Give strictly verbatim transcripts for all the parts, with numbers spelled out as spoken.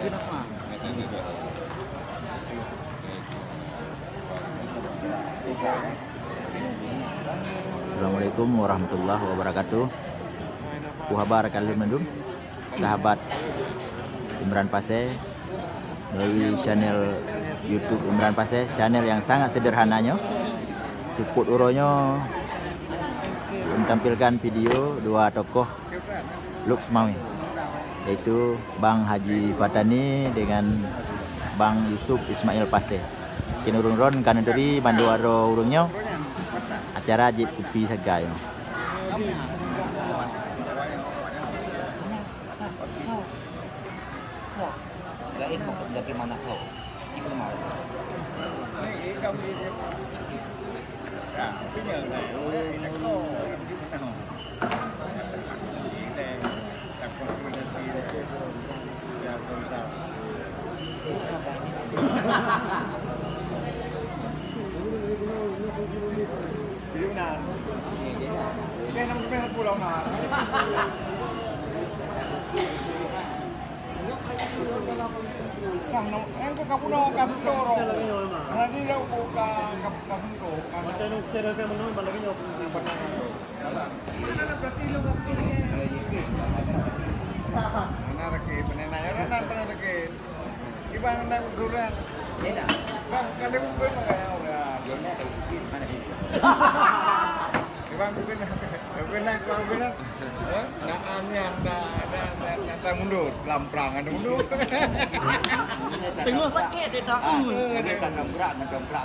Assalamualaikum warahmatullahi wabarakatuh. Apa khabar kalian mandum? Sahabat Imran Pasé, melalui channel YouTube Imran Pasé, channel yang sangat sederhana nyoe. Seupôt uroe nyoe menampilkan video dua tokoh Lhokseumawe, yaitu Bang Haji Patani dengan Bang Yusuf Ismail Pasé. Keuneuk ureuëng droen ka neuturi bandum droe ureuëng nyoe, acara jieb kupi sagai nyoe. Lain bagaimana kau? Di rumah. Mana lagi, mana lagi, mana lagi. Iban na uduran. Bang, kada mungkin orang. Iban mungkin, mungkin, mungkin. Eh, na anian, na, na, na, na, na mundur, lamprang ada mundur. Tengok pakai dia tak. Ah, dia tak nabrak, nabrak,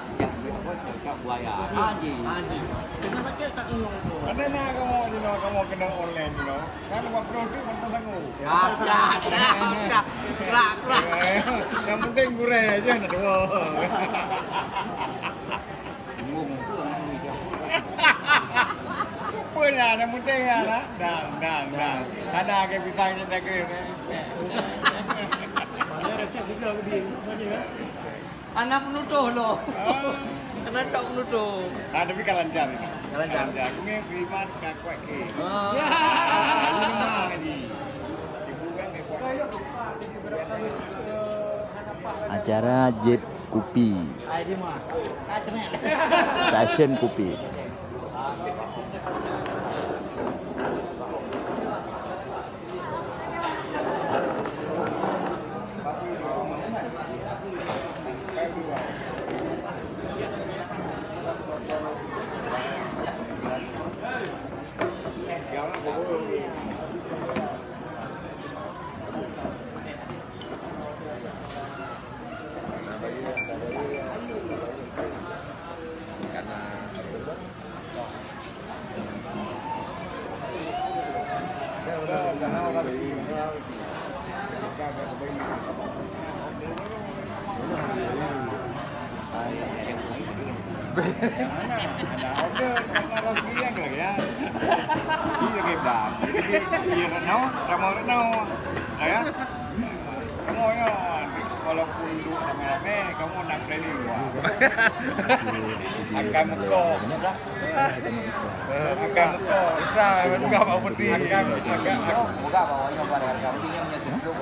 buaya. Anjing. Anjing. Tengok pakai tak tengok. Ada nak kamu, you know, kamu kena online, you know. Kan buat produk, mantap sanggup. Ya, siap, siap, siap. Kerak, kerak. Yang penting gurih aja nak dua. Bingung tu, anak muda. Rupanya, yang penting ya, nak. Dang, dang, dang. Ada ke pisang je dah kena. Mana resep juga aku beli. Mana, kan? Hana peunutoh lom. Ah. Hana cok peunutoh. Ah, tapi ka lancar ni. Ka lancar. Ka lancar. Kami beriman ka kuat ke. Ah. Lima ni. Ibu kan dia kuat. Acara jieb kupi. Stesen kupi. Yang mana? Ada order, karena orang beli yang lagi, ya. Iya, kita. Jadi, iya, no, sama, no. Ya. Kamu ya, walaupun duduk ramai-ramai, kamu nak planning juga. Akan mekok. Akan mekok. Susah, bukan apa putih. Akan, akan. Moga bawa nyoba dah, akan putih nyoba nyoba.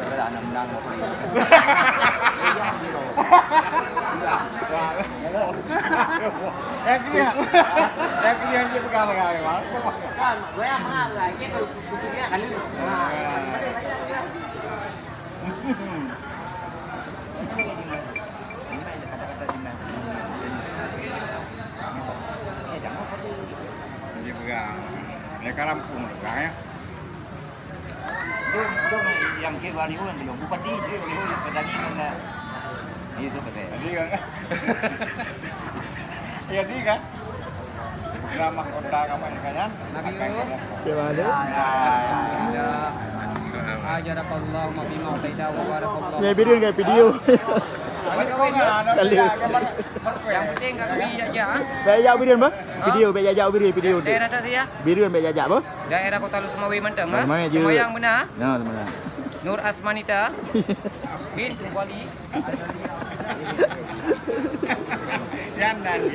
Wah. Eh, dia. Eh, dia yang dia pegang lagi, Bang. Kan, gue yang mahal lagi, kalau kutu dia kan. Nah. Jadi pegang. Dia kan rampung pegang ya. Dong, dong yang ke baliho yang belum bupati je baliho yang petani mana. Iya tu betul. Jadi kan. Jadi kan. Ceramah kota kamu ni kan? Nabi Yusuf. Gimana? Ya, ya, ya. Alhamdulillah. Ajarakallahu ma fi ma ataita wa barakallahu. Ya, video kan video. Kali kau ingat. Kali. Yang penting kami jajak, ah. Baik, ya, video, bah. Video, baik jajak video, video. Daerah tu ya. Video baik jajak, bah. Daerah Kota Lhokseumawe mantong, ah. Lhokseumawe je. Sembahyang benar. Ya, sembahyang. Nur Asmanita bin Wali. Jangan.